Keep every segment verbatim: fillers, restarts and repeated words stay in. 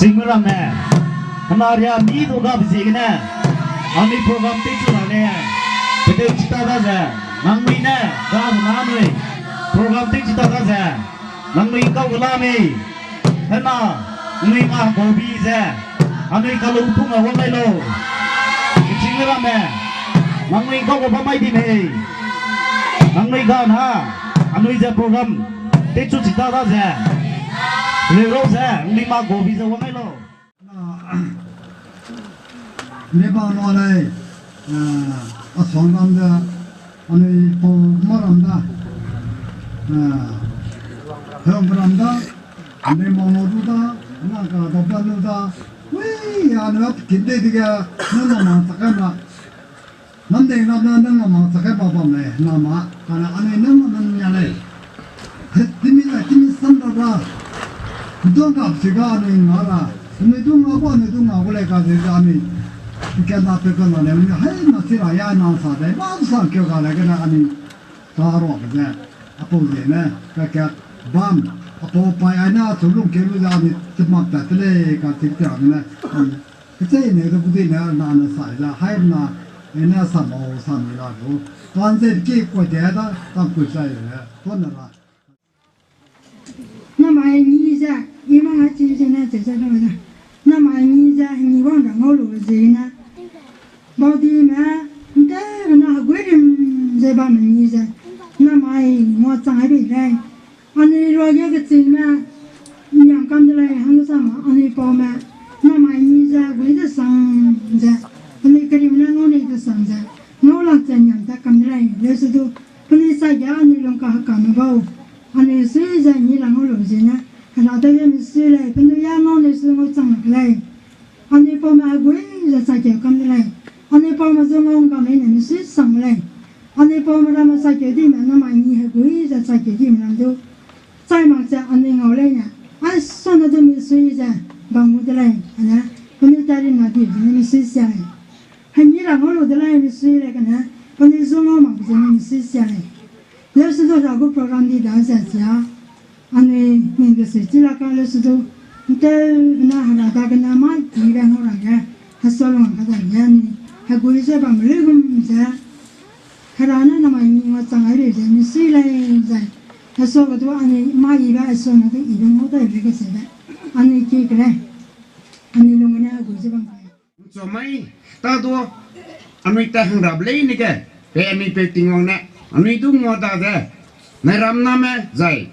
Tingme ramme, hena ria mi du gabe ziegene, anui program tei chu la le, pedeu chita da ze, nangnui ne, ga na anui, program tei chita da ze, nangnui kau ge la mei, hena, nangnui ma gobi ze, anui kalung pung a wang lai lo. Tingme ramme, nangnui kau ge ba mai di mei, nangnui ga na, anui ze program, tei chu chita da ze, rero ze, nangnui ma gobi ze wang lai lo. Neba no lei, eh, a suang ram da, anui pau ma ram da, eh, hang ram da, anui ma no du da, na ka da ba nu da, ui, ya na kin de dige, na na ma sa ka na. Namdei ram na nang ma ma sa ka ba bam lei, na ma, ka na anui nang ma nang ya lei. He, timi la, timi sam da ba. Dong ka si ga anui nga ra. Anui du nga gu, anui du nga gu lei ka ze ga anui. Ka na pe ka na lei, anui hai na si ra ya na sa de. Ba sa keu ga lei ka na anui. Sa ro ka ze. Apau ze ne, ka ka bam. Apau pai ai na su lung ke lu za anui temak ta te lei ka ti ta ne. Kechei ne du kudi ne na na sa za. Hai na, e na sa mau sa mi la du. Kan ze ki ko de da, tam ku sai le. Ko na ra. Namai ni ze, i ma ha chi ze na ze ze na na. Namai ni ze, ni wang ra ngau lu ze na. Baudime, nte na hegui rim ze bam ni ze. Namai ngua chang ai bei lei. Anui ruage kechingme, niam kam de lei hang sa ma, anui paume. Namai ni ze, gui ze sang ze. Anui kerim ne ngau nei ze sang ze. Ngau lak ze niam ta kam de lei, leu se du. Penui sa ge anui lung ka hekame bau. Anui sui ze ni la ngau lu ze ne. Hera dage mi sui lei, penui ya ngau ne sui ngau chang lak lei. Anui paume hegui ze sa keu kam de lei. Anui paume zu ngau ngka mei ne mi sui sang lei. Anui paume ramme sa keu dime namai ni hegui ze sa keu dime ram du. Chai mak ze anui ngau lei ne. Ai sa na du mi sui ze bam gu de lei. Ane, penui tari na di ze mi sui sia lei. Hemi ra ngau lu de lei mi sui lei kane. Penui zu ngau mak ze mi sui sia lei. Leu se du ra gu program di da ze sia. Anui ning ge sui chi la ka leu se du, nteu bena hera dagene mai ki le ngau ra ge, heso lung ka da ge ni, hegui ze bam leu gum ze, hera ne namai ni ngua chang ai leu ze mi sui lei zai, heso ge du anui mai ibe heso ne du ibe ngau dai leu ge se be, anui ki ke lei, anui lung ne hegui ze bam lei. Nchu mai, ta du, anui ta hang rap lei ne ge, pe anui peu Tingwang ne, anui du ngua da ze, nai ram name zai,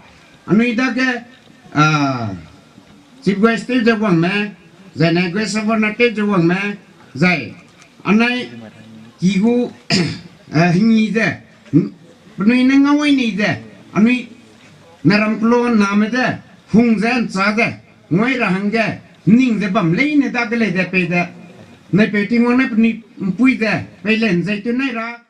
anui dage, ah, chief guest tew ze wangme, zai ne guest of honour tew ze wangme, zai, anai ki gu, eh, hingi ze, n-, penui ne ngau ai nei ze, anui, nai ram kelo name ze, hung ze, ncha ze, ngui ra hangge, ning ze bam leine dage lei ze pei ze. Nai peu Tingwang ne penui mpui ze, pei len zai tu nai ra.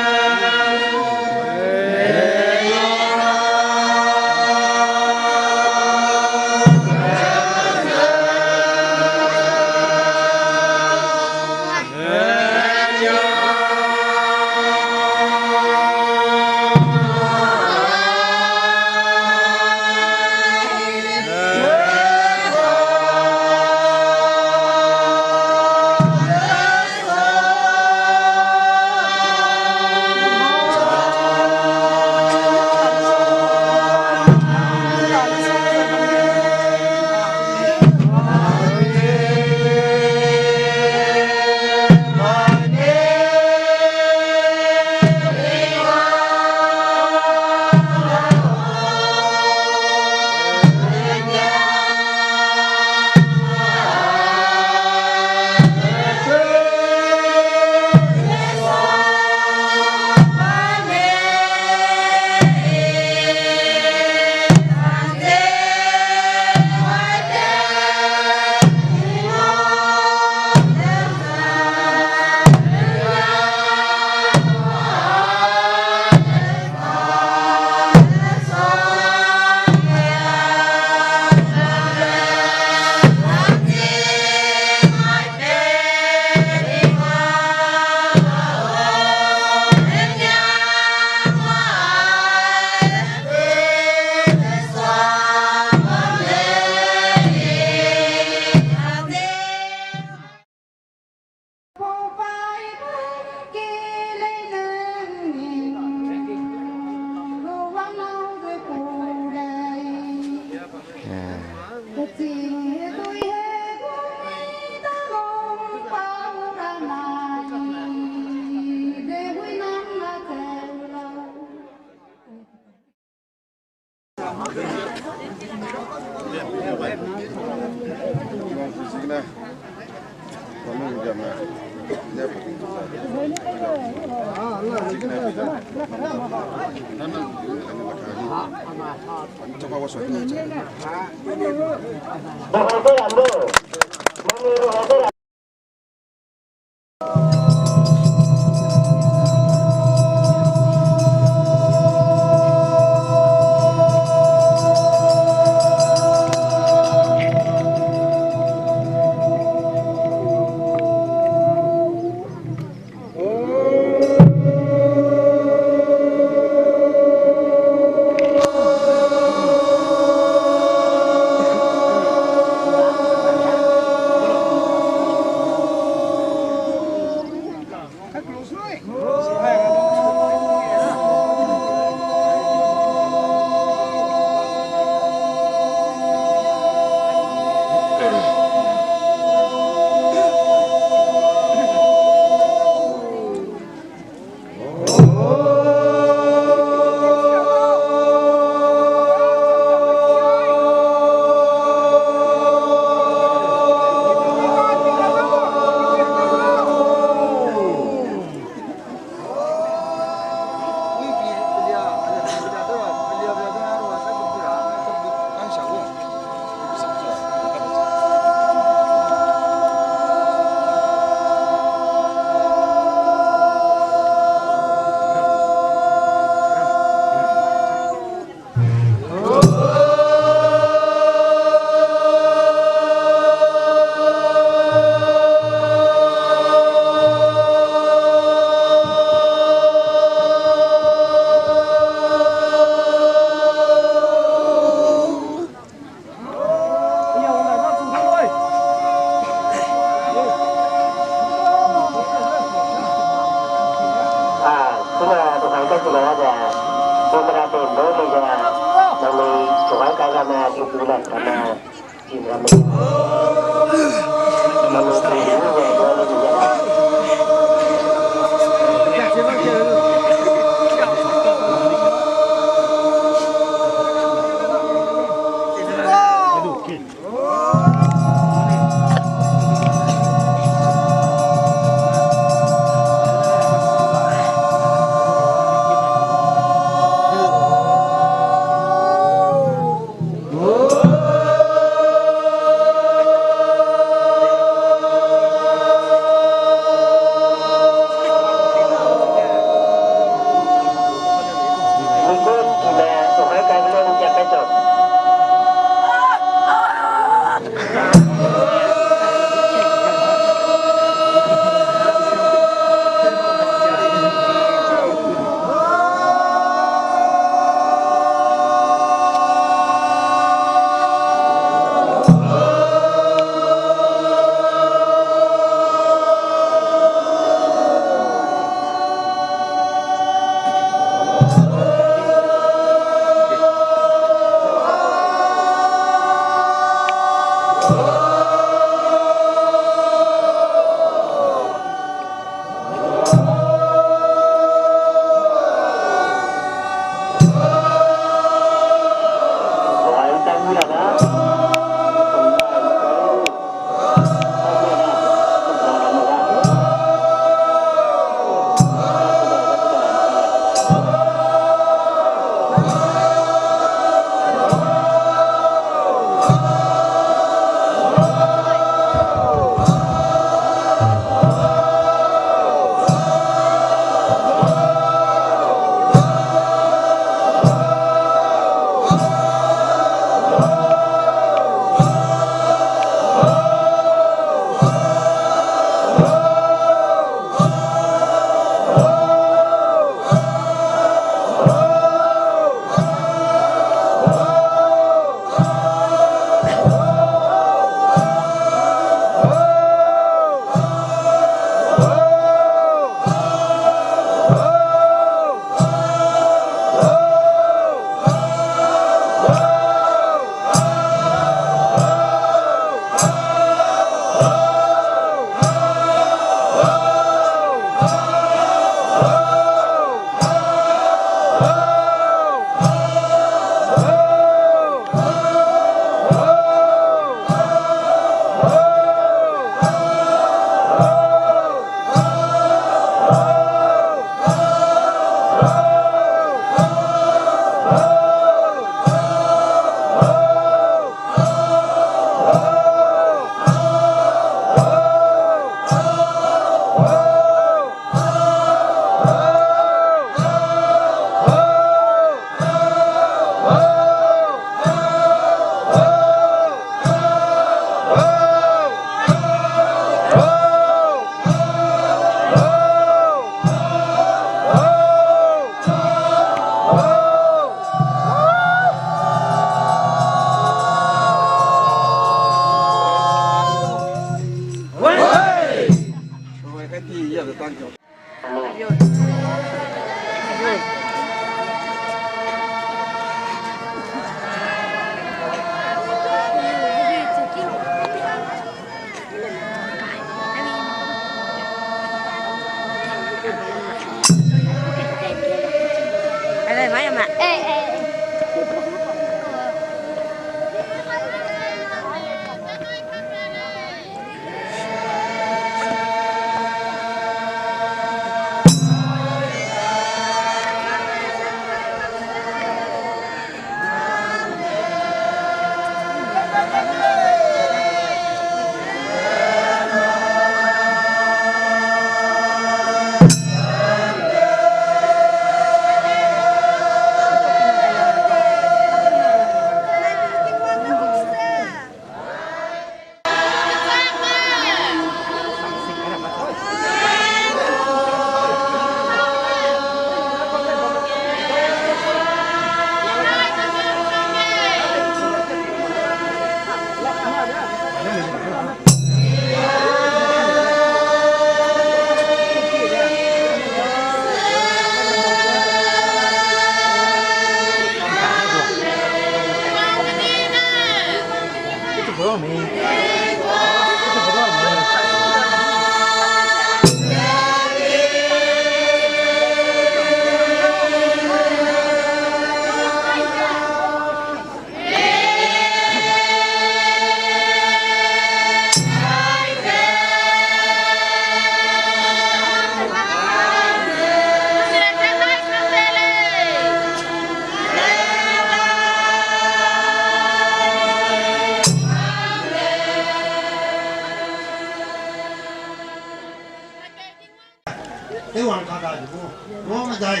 Tewwang ka dai bu, ro medai,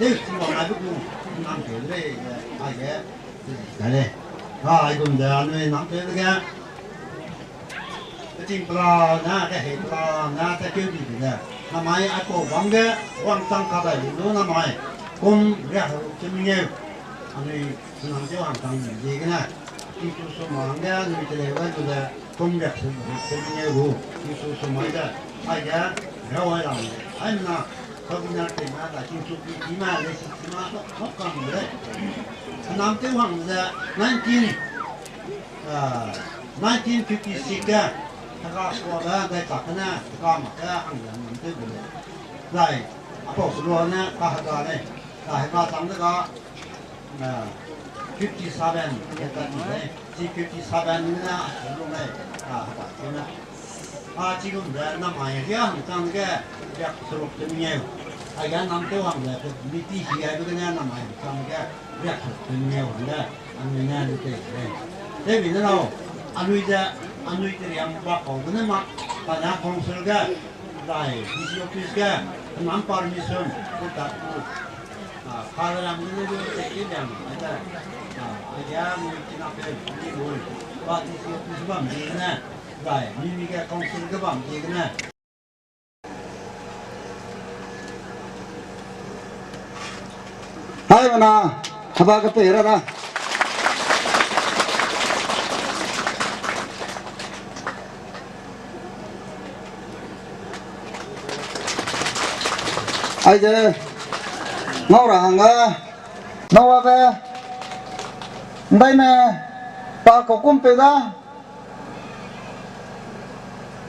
tew si wang ai bu, nam teu lei, ai ge, dai lei. Ka ai gum de, anui nam teu ge, peting pela na, kehei pela na, tekeu di de. Namai aipau bam ge, wangchang ka dai lu namai, kum riak ru kemengeu, anui nam teu wangchang di gene. Jisu sumang ge anui teleu gai lu ze, kum riak sum ru kemengeu gu, Jisu sumai ze, ai ge, rau ai lam de. Ai na, Kabinar te na da Jisu pi ti ma, le si ti ma, so, so kam de. Nam teu wang ze, nineteen, ah, nineteen fifty-six ge, taka sua ge, dai tak ne, taka mak ge, hang ze nam teu de. Zai, apostle ne, ka hega ne, ka hega chang de ga, Na fifty-seven, eta ti lei, chi fifty-seven ne a chi lu lei, a, heba chi na. A chi gum de namai ria hang chang ge, riak seruk te mengeu. A ya nam teu hang de, miti hi ai bu gene namai hang chang ge, riak seruk te mengeu hang de, anui ne lu tei lei. Tewbine lau, anui ze, anui teriam ba kau gene mak, pa na council ge, zai D C office ge, nam permission, ku ta ku. Ah, Kalaram gene du tei ke liang, aida. Ah, aida mui kina pe, ni mui. Ba D C office bam di gene. Zai, mi mi ge council ge bam di gene. Hai mana, haba ke pe ra da. Aide, ngau ra hangge, ngau abe, ndaime, pa kau kum pe da,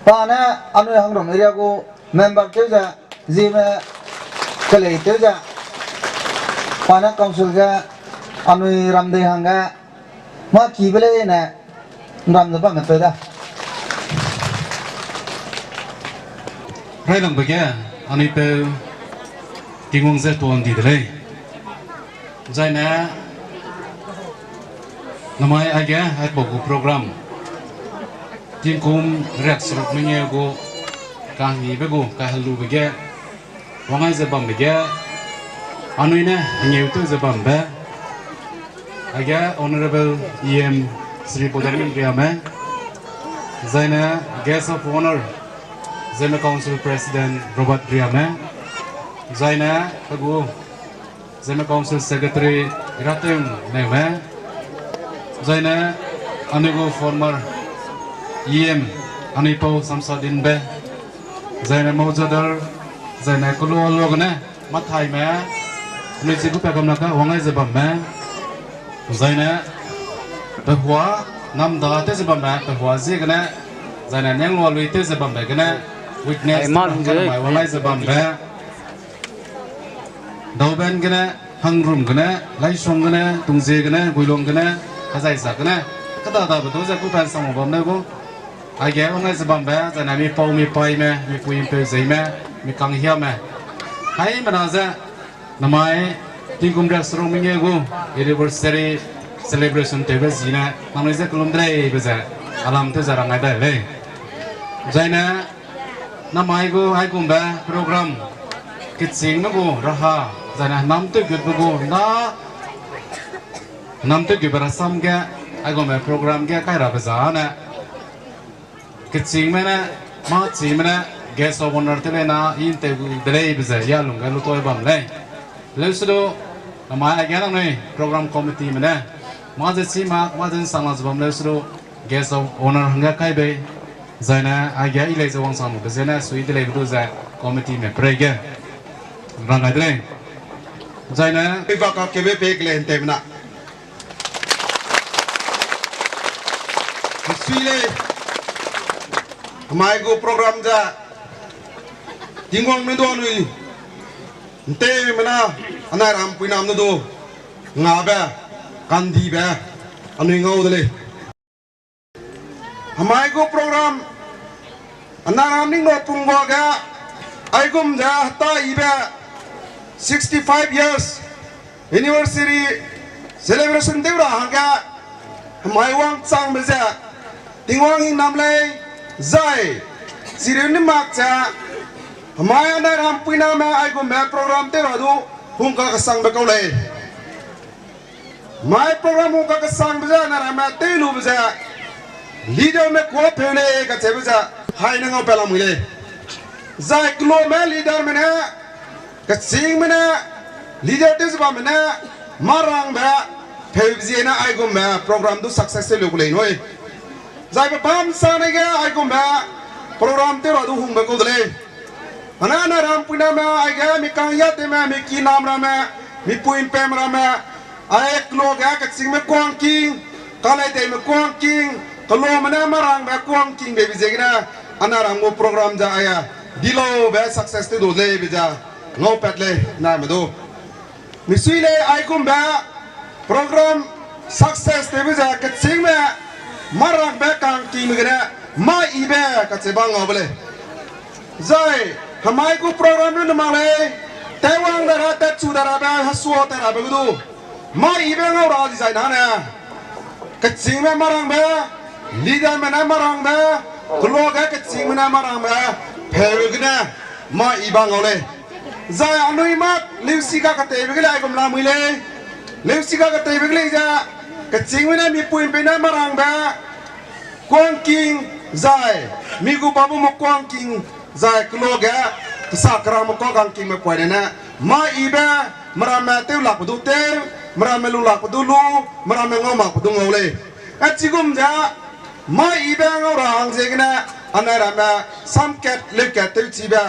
pa ne anui Hangrum area gu member tew ze, zime kelei tew ze, pa ne council ge, anui ram dei hangge, ma ki be lei ne, ram ze bamme peu da. Railangbe ge, anui peu Tingwang ze tuan di de lei. Zaine, namai aige, aipau gu program. Tingkum riak seruk mengeu gu, kahngîbe gu, kahelube ge, wangai ze bambe ge, anui ne hengeu tew ze bambe, aige Honourable E M Shri Bodamin Riame, zaine Guest of Honour, Zeme Council President Robert Riame, zaine pe gu Zeme Council Secretary Irateng Neume, zaine anui gu former E M, anui pau Samsadinbe, Zaine Mojadar, zaine Kulualu gene, mathaime, anui chi gu pe kam na ka wang ai ze bamme. Zaine, pehua, namda tew ze bamme, pehua ziegene, zaine Nianglualui tew ze bambe gene, witness, Ai, ma lungge. Mai wang ai ze bambe. Dauben gene, Hangrum gene, Laisong gene, Tungzie gene, Guilong gene, Kazaiza gene, kada dabe du ze kupen sang bam ne gu. Aige wang ai ze bambe, zaine mi pau mi paime, mi pui mpeu zeime, mi kanghiame. Haimena ze, namai, tingkum riak seruk mengeu gu, anniversary celebration tewbe zine, nangnui ze kelum de leibe ze, alam tew ze rang ai dai lei. Zaine, namai gu aigumbe program, kechîngme gu raha, zaine nam tewgutbe gu na, nam tewgutbe rasam ge, aigumbe program ge kai rabe zane, kechîngme ne, mâ chîme ne, guest of honour tew lei na, i nteu gu de leibe ze, ya lungge lu toi bam lei. Leusedu, namai aige nangnui program committeeme ne, mâ ze chî mak, mâ ze nsang la ze bam leusedu, guest of honour hangge kai bei, zaine aige i lei ze wangsang lube zene sui de leibe du ze committeeme pereige rang gai de lei. Zaine, pei ba kakebe pei kele nteumena. Sui lei, amai gu program ze, Tingwang ne du anui, nteumena, anai ram puinam ne du, ngabe, kandibe, anui ngau de lei. Amai gu program, anai ram ning no pungba ge, aigum ze heta ibe, sixty-five years anniversary celebration tew ra hangge, amai wangchangbe ze, Tingwang hingnam lei, zai, chireu ni mak ze, amai anai ram puiname aigumbe program tew ra du, hungka kesangbe kau lei. Mai program hungka kesangbe ze anai ramme tew lube ze, leaderme kuâ peu lei kacheube ze, hai ne ngau pe lamui lei. Zai keluame leaderme ne, kechîngme ne, leader tew ze bamme ne, marangbe, pheu ziene aigumbe program du success tew lu gu lei nui. Zai pe bam sane ge aigumbe program tew ra du hungbe kau de lei. Anai anai ram puiname aige mi kangya tewme, mi kinam ramme, mi pui mpem ramme, ai kelo ge kechîngme kuâ ngking, kaleiteime kuâ ngking, keluame ne marangbe kuâ ngkingbe be ziegene, anai ram gu program ze aia, dilaube success tew du leibe ze, ngaupat lei, naime du. Misui lei aigumbe program success tewbe ze kechîngme marangbe kangkingbe gene mâ yibe kacheu bang ngaube lei. Zai, hemai gu program runne mak lei, tewwang da ra, tatchu da rabe, hesua ta rabe gu du. Mâ yibe ngau ra dizai nane. Kechîngme marangbe, leaderme ne marangbe, keloa ge kechîngme ne marangbe, pheu gene, mâ yi bang ngau lei. Zai anui mak, leusika kateibe ge lei aigum lamui lei. Leusika kateibe ge lei ze, kechîngme ne mipui mpei ne marangbe, kuâ ngking, zai, mi gu babume kuâ ngking, zai keloa ge, kesa kerangme kuâ kangkingme poine ne, mâ yibe, meramme tew lakbe du tew, meramme lu lakbe du lu, meramme ngau makbe du ngau lei. Achigum ze, mâ yibe ngau ra hang ziegene, anai ramme, samkat, leukat tewchibe,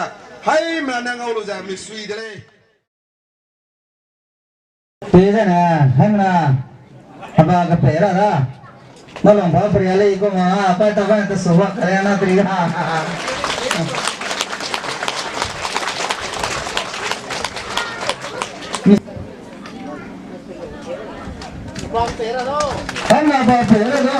haimena ne ngau lu ze misui de lei. Pezene, haimena, haba kapei ra da. Nalong pa pria lei kum a, pa ta ba ta su ba kare na tri ha. Haimena ba pei ra da.